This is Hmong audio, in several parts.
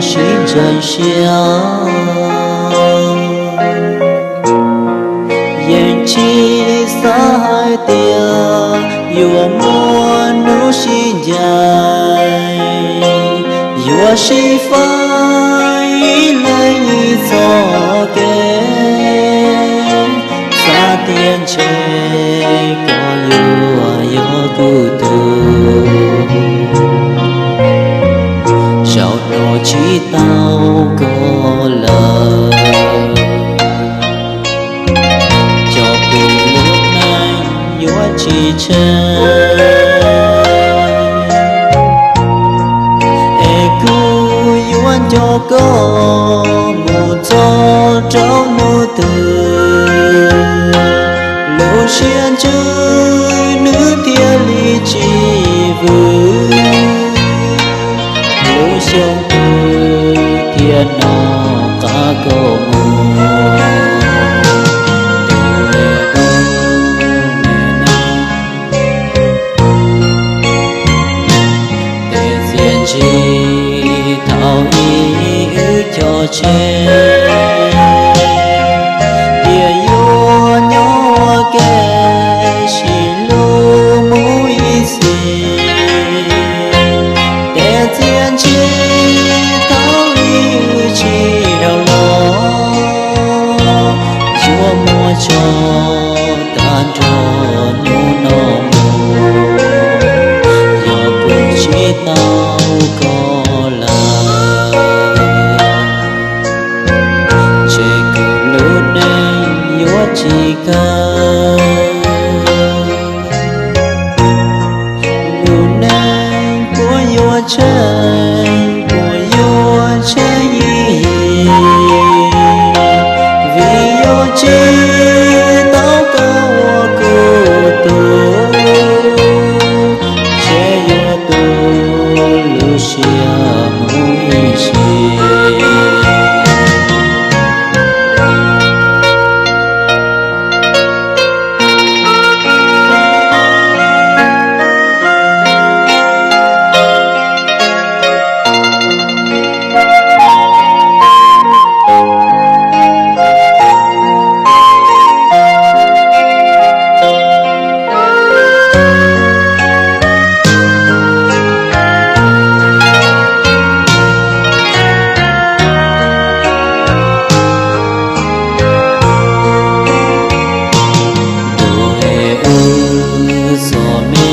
sib ntseeg siab. Yeej tsis xav hais tias yuav muaj hnub sib ncaim, yuav sib faib ib leeg ib txoj kev. Xav tias ntshe koj yuav yog kuv tug, zaum no tsis tau koj lawm. Cov pum lub neej yuav tsis tsheej, es kuv yuav nco koj mus txog rau hnub twg, lub siab ntsws nws thiaj li tsis vwm. Lub xyoo twg thiaj nov qab koj mus. Tej txiaj ntsig thaum ub wb cog tseg, tias yuav nyob ua ke sib hlub mus ib txhis. Tej txiaj ntsig thaum ub wb tsis dhau los, yuav muab tso tag nrho hnub no mus. Yog kuv tsis tau koj lawm, ntshe kuv lub neej yuav tsis kawg. Lub neej puas yuav tsheej, puas yuav tsheej ib yam, vim yuav tsis tau koj ua kuv tug, ntshe yuav tu lub siab mus ib txhis. Ntuj es, wb txoj me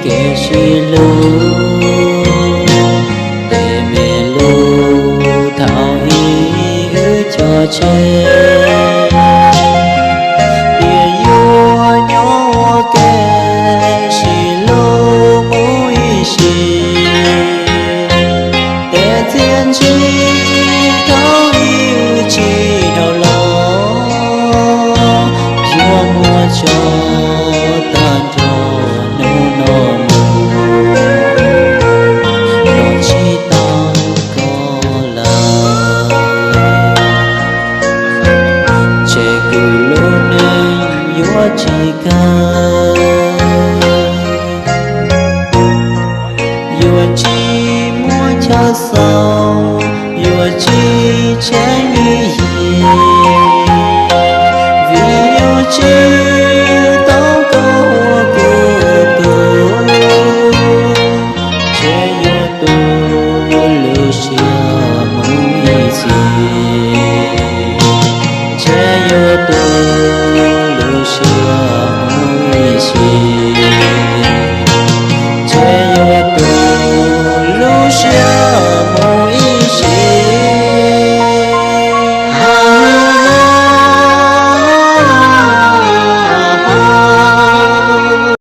kev sib hlub, tej me lus thaum ub wb cog tseg, tias yuav nyob ua ke sib hlub mus ib txhis. Tej txiaj ntsig thaum ub wb tsis dhau los, yuav muab tso tag nrho hnub no mus. Los tsis tau koj lawm, ntshe kuv lub neej yuav tsis kawg. Yuav tsis muab chaw xaus, yuav tsis tsheej ib yam, vim yuav tsis